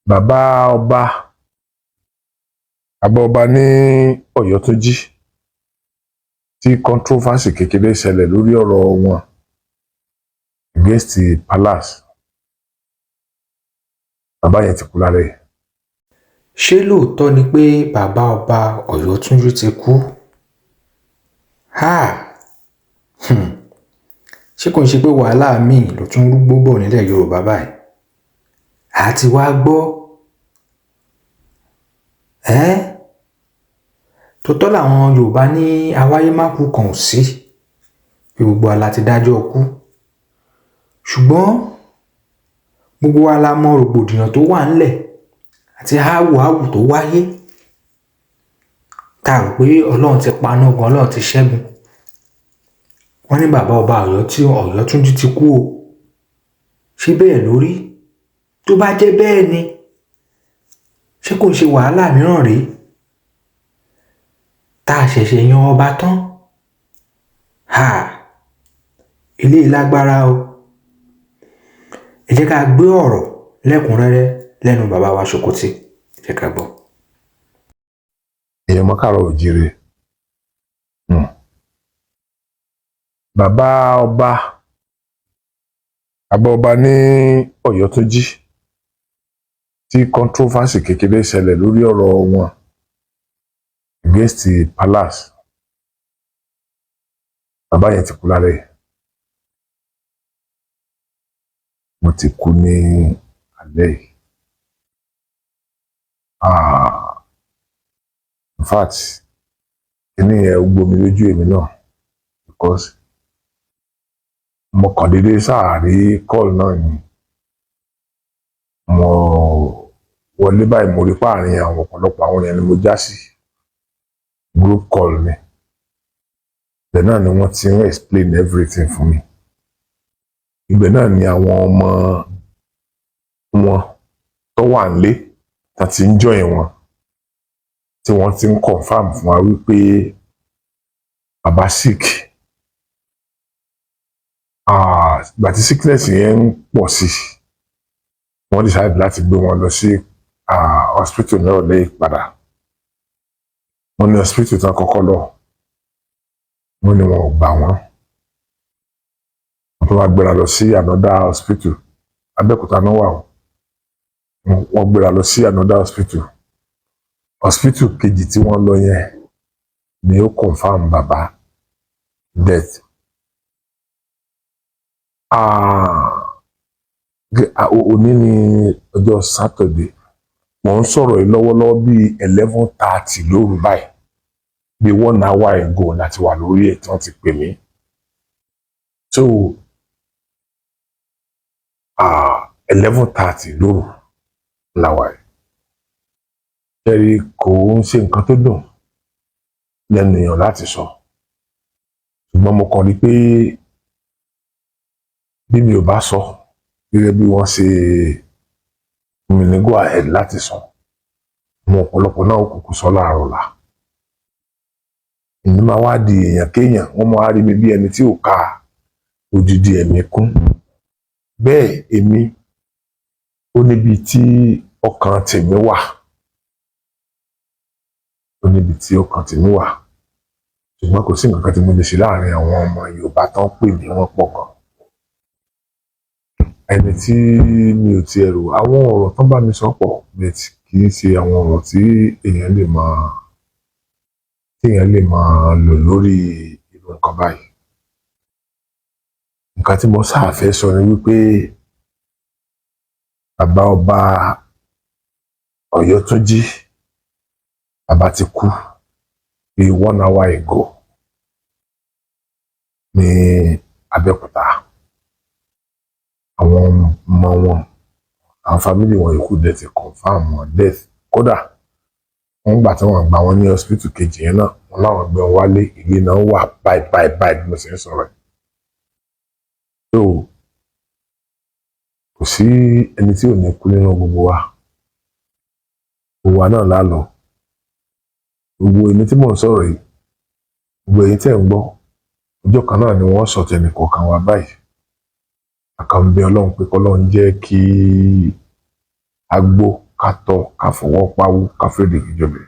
Bàbá ọba, bàbá ọba ní Ọ̀yọ́túnjí tí controversy kékeré ṣẹlẹ̀ lórí ọ̀rọ̀ wọn against the palace, bàbá yẹn ti kú lálẹ́ yìí. Ṣé lóòótọ́ ni pé bàbá ọba Ọ̀yọ́túnjí ti kú? Háà! Ṣé kò ń ṣe pé wàhálà míì ló tún rúgbó bọ̀ nílẹ̀ Yorùbá báyìí? Àti wá gbọ́ ẹ́ tòótọ́ làwọn Yorùbá ní awáyémákù kan ò sí, pé gbogbo wa la ti dájọ́ kú, ṣùgbọ́n gbogbo wa la mọ rògbòdìyàn tó wà ńlẹ̀ àti áwù tó wáyé, tá a rò pé Ọlọ́run ti paná ogun, Ọlọ́run ti ṣẹ́gun. Wọ́n ní bàbá ọba Ọ̀yọ́ tí Ọ̀yọ́túnjí ti kú o. Ṣé bẹ́ẹ̀ ló rí? Tó bá jẹ́ bẹ́ẹ̀ ni, ṣé kò ń ṣe wàhálà mìíràn rèé tá a ṣẹ̀ṣẹ̀ yan ọba tán? Ha, eléyìí lágbára o. Ẹ jẹ́ ká gbé ọ̀rọ̀ lẹ́kùnrẹ́rẹ́ lẹ́nu bàbá wa Ṣòkòtì. Ẹ jẹ́ ká gbọ́. Èèyàn mọ́ káàárọ̀ òjíire. Bàbá ọba, bàbá ọba ní Ọ̀yọ́túnjí tí controversy kékeré ṣẹlẹ̀ lórí ọ̀rọ̀ wọn against the palace, bàbá yẹn ti kú lálẹ́ yìí. Wọ́n ti kú ní alẹ́ yìí. Ah, in fact, kíní yẹn ó gbomi lójú èmi náà because mo kàn déédéé sáà rí call náà ni. Mo wọlé báyìí, mo rí páàrin àwọn ọ̀pọ̀lọpọ̀ àwọn èèyàn ni mo já sí group call ni. Ibẹ̀ náà ni wọ́n ti ń explain everything fún mi. Ibẹ̀ náà ni àwọn ọmọ wọn tó wà nílé tá ti ń join wọn, tí wọ́n ti ń confirm fún wa wípé bàbá sick. Ah, ìgbà tí sickness yẹn ń pọ̀ sí, wọ́n decide láti gbé wọn lọ sí hospital nírọ̀lẹ́ ìpadà. Wọ́n ní hospital tán kọ́kọ́ lọ, wọ́n ní wọn ò gbà wọ́n. Wọ́n tún wá gbéra lọ sí another hospital. Abẹ́òkúta náà wà o. Wọ́n gbéra lọ sí another hospital. Hospital kejì tí wọ́n lọ yẹn ni ó confirm bàbá death. Ah, òní ní ọjọ́ Saturday, mò ń sọ̀rọ̀ yìí lọ́wọ́lọ́wọ́, bíi 11:30 lóru báyìí, bíi one hour ago láti wà lórí ẹ̀ tí wọ́n ti pè mí. So 11:30 lóru la wà yìí. Ṣẹ́rí, kò ń ṣe nǹkan tó dùn lẹ́nu èèyàn láti sọ, ṣùgbọ́n mo kàn rí pé bí mi ò bá sọ gẹ́gẹ́ bí wọ́n ṣe fún mi ní go ahead láti sọ, àwọn ọ̀pọ̀lọpọ̀ náà kúkú sọ láàárọ̀ la. Èmi máa wá di èèyàn kéèyàn, wọ́n máa rí mi bí ẹni tí ò ka odidi ẹ̀mí kún. Bẹ́ẹ̀ èmi ó níbi tí ọkàn tèmi wà, ó níbi tí ọkàn tèmi wà, ṣùgbọ́n kò sí nǹkan kan tí mo lè ṣe láàrin àwọn ọmọ Yorùbá tán pè mí. Wọ́n pọ̀ gan. Ẹni tí mi ò tiẹ̀ rò, àwọn ọ̀rọ̀ tán bá mi sọ pọ̀, but kì í ṣe àwọn ọ̀rọ̀ tí èèyàn lè máa lò lórí irú nǹkan báyìí. Nǹkan tí mo sáà fẹ́ sọ ni wípé bàbá ọba Ọ̀yọ́túnjí, bàbá ti kú bíi one hour ago ní Abẹ́òkúta. Àwọn ọmọ wọn, àwọn family wọn yòókù dẹ̀ ti confirm wọn death. Kódà wọ́n gbà tí wọ́n gbà wọ́n ní hospital kejì yẹn náà, wọ́n láwọn gbé wọn wálé, ilé náà wà báyìí báyìí báyìí bí mo ṣe ń sọ̀rọ̀ yìí. So kò sí ẹni tí ò ní kú nínú gbogbo wa. Gbogbo wa náà lá lọ. Gbogbo èmi tí mò ń sọ̀rọ̀ yìí, gbogbo ẹ̀yin tẹ́ ń gbọ́, ọjọ́ kan náà ni wọ́n sọ tẹnì kọ̀ọ̀kan wa báyìí. A kàn ń bẹ Ọlọ́run pé kọ́lọ́run jẹ́ kí a gbó Ká tọ́, ká fọwọ́ pawú, ká fèrè ìjọba.